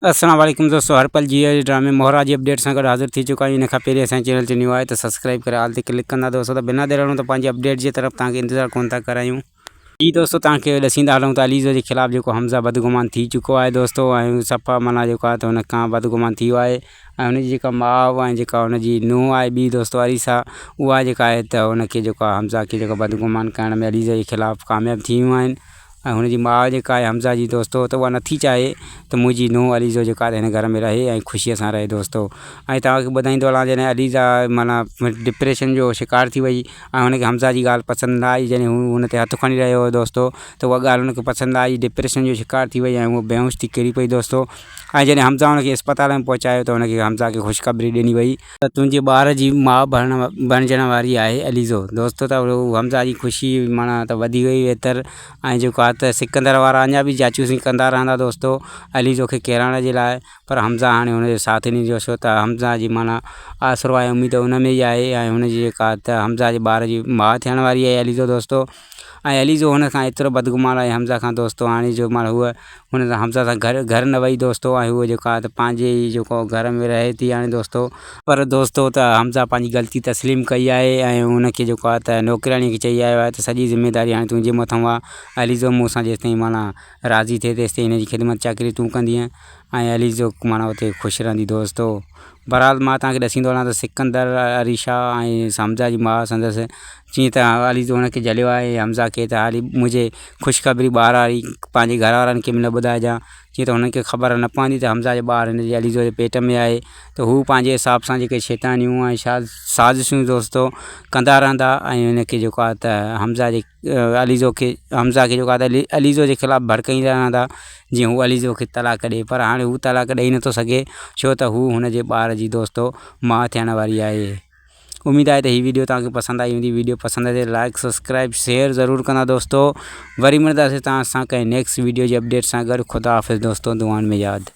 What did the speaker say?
السلام عليڪم دوستو هر پل جي ايس ڊرامي مهرا جي اپڊيٽ سان گڏ حاضر ٿي چڪا آهيون ان کان پهرين اسان چينل تي نيو آهي ته سبسڪرائب ڪري آل تي ڪلڪ ڪندا دوستو ته بنا دير هلون ته پنهنجي اپڊيٽ جي طرف توهان کي انتظار ڪون ٿا ڪرايون. جي دوستو توهان کي ڏسيندا هلون ته عليزو جي خلاف جيڪو حمزه بدگمان ٿي چڪو آهي دوستو ۽ صفا معنيٰ جيڪو آهي ته هن کان بدگمان ٿي ويو آهي ۽ هن جي جيڪا ماء ۽ جيڪا هن جي نونهن آهي ٻي دوستو عريسا اها جيڪا آهي ته هن کي جيڪو آهي حمزه کي جيڪو بدگمان ڪرڻ ۾ عليزو جي خلاف ڪامياب ٿي ويون آهن ۽ هن جي ماء جيڪا آهي حمزه جي دوستو ته اها نٿي چاهي ته منهنجي نونهن عليزو جيڪا آهي هن گهر ۾ رهي ۽ خوشيء سان رهي دوستو ۽ توهان کي ٻڌائيندو هلان جڏهن عليزا معنيٰ ڊپريشن جو شڪار ٿي وئي ۽ هن کي حمزه جي ڳالهه پسند نه آئي جڏهن هو هن تي هٿ کڻي رهيو هو دوستو ته اها ڳالهه هن کي پسند نه آئي ڊپريشن جو شڪار ٿي وئي ۽ هوء بيهوش ٿي ڪري پئي دوستو ۽ جڏهن حمزه هن کي اسپتال ۾ پهچايو ته هن کي حمزه کي خوشخبري ڏني وئي ته تنهنجي ٻار جي ماء بڻجڻ واري آهي عليزو دوستو ته حمزه جي خوشي معنيٰ ته وڌي وئي ويتر ۽ جيڪو آهي ته سڪندر وارا اڃا به جاچوسي ڪندا رهندا دوستو عليزو کي ڪيرائڻ جي لاء پر حمزه هاڻي هن جو ساٿ ڏيندو ڇو ته حمزه جي معنيٰ آسرو ۽ اميد ان ۾ ئي آهي ۽ هن جي جيڪا ته حمزه جي ٻار جي ماء ٿيڻ واري آهي عليزو دوستو ۽ عليزو هن کان ايترو بدگمان آهي حمزه کان دوستو هاڻي جو معنيٰ هوء هن سان حمزه سان گهر گهر نه وئي دوستو ۽ هوء جيڪا آهي ته پنهنجي ئي جيڪو گهر ۾ رهي ٿي هاڻي دوستو. پر دوستو ته حمزه پنهنجي غلطي تسليم ڪئي آهي ۽ هن کي جيڪو آهي ته نوڪرياڻي کي چئي آيو آهي ته سڄي ذميداري هاڻي تنهنجي مٿان آهي عليزو مون سان جيستائين معنيٰ راضي ٿئي تيستائين هن جي خدمت چاڪري تون ڪندينء ۽ عليزو معنيٰ اتي خوش رهندي دوستو. بهرحال مان توهان کي ڏسيندو هلان ته سڪندر عريشا ۽ حمزه جي ماء سندس چيائين ته علي تو هن کي جهليو آهي حمزه کي ته هالي منهنجي خوشخبري ٻار واري پنهنجي گهر وارن کي به نه ٻڌائجان جيئن ته هنن کي خبر نه پوندي ته حمزه جو ٻار هن جي عليزو جي پيٽ ۾ آهي ته هو پنهنجي حساب سان جيڪي شيطانيون ۽ سازشون دوستو ڪندا رهندا ۽ هن کي جيڪو آهي ته حمزه جي عليزو کي حمزه کي جيڪو آهي ته عليزو جي خلاف ڀڙڪائيندا رهندا جيئن هو عليزو کي طلاق ڏئي پر هاڻي هو طلاق ڏئي نٿو سگهي ڇو ته هو هن جي ٻار جي دوستو ماء ٿيڻ واري آهي اميد آهي ته هي ويڊيو توهان کي پسند آئي هوندي ويڊيو پسند اچي لائڪ سبسڪرائب شيئر ضرور ڪندا دوستو وري ملنداسين توهان سان ڪنهن نيڪسٽ ويڊيو جي اپڊيٽ سان گڏ خدا حافظ دوستو دعائن ۾ ياد.